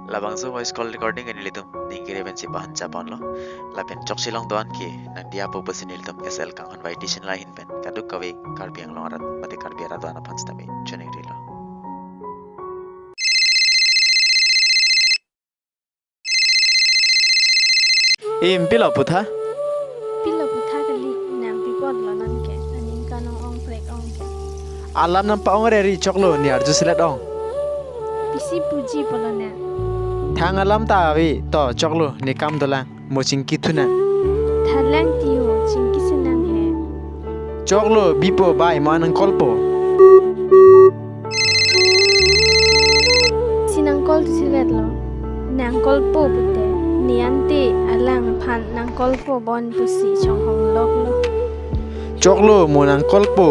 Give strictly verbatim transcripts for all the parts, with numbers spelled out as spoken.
Labangso voice call recording ke nelitum ningkiri pensi pahan chapon lo. Lapen chokche along do-an ke nangdiya pu pusi nelitum S L Kanghon Vaiti channel ahin pen kadokave Karbi Anglong arat mate Karbi arat do-an aphan sitame choningri lo. Im, pilo putha? Pilo putha kali, nang pi apotlo nonke, aningkan ong-ong prek ong ke. Alam nangpa-ong reri choklo, ne arju selet ong. Pisi puji pulo nang. Thang alam ta ave, to choklo, ne kam dolang, mo chingki thunang. Thalang ti ho, chingki sinang he. Choklo, bipo bai mo an nang call po. Si nang call tu selet lo. Nang call po pute. Ne ante alang aphan nang call po bon pusi chonghong lok lo. Choklo, mo nang call po.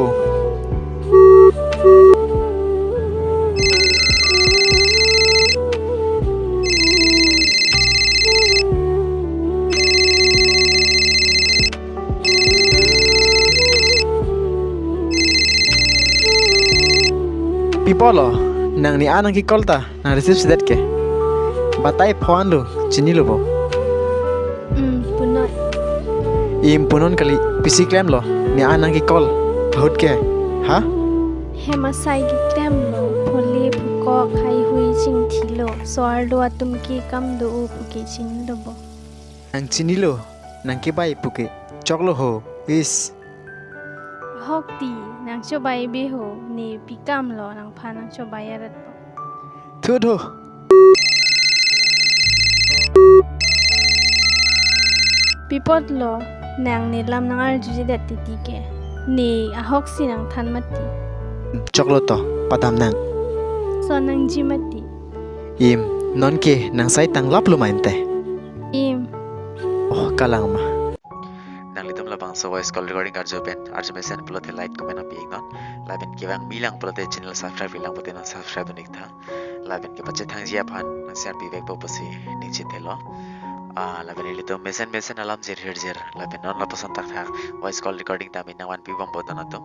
Pi apotlo, nang ne an nangke call ta, nang receive sedet ke. Batai pho-an lo, chinilo bo. Hmm, punon. Im, punon kali, pisi klemlo, ne an nangke call, ahut ke, ha? Hem asai keklemlo, phole phukok, haihui chingthilo, so-arlo atum ke kam do-o puke chinilo bo. Nang chinilo, nang kebai puke, choklo ho, is. Ahok ti, nang chobai be ho, ne pi kam lo, nangphan nang chobai arat po. Thut ho. Pi apotlo, nang ne lam nang arjujedet titi ke. Ne ahok si nang than mati. Choklo to, padam nang. So nangji mati. Im, nonke nang sai tanglap lo ma ante. Im. Oh, kalang ma. Nanglitum labangso voice call recording arju pen, arju mesen pulote like, comment nangpi iknon. Lapen kevang milang pulote channel subscribe ilang pulote nang subscribe dun iktha. Lapen kepachethangji aphan nang share pivek po pusi ning chithelo. Ah, lapen ilitum mesen mesen alam jirhirjir. Lapen non lapuson thakthak voice call recording tame nangvanpi bompo don atum.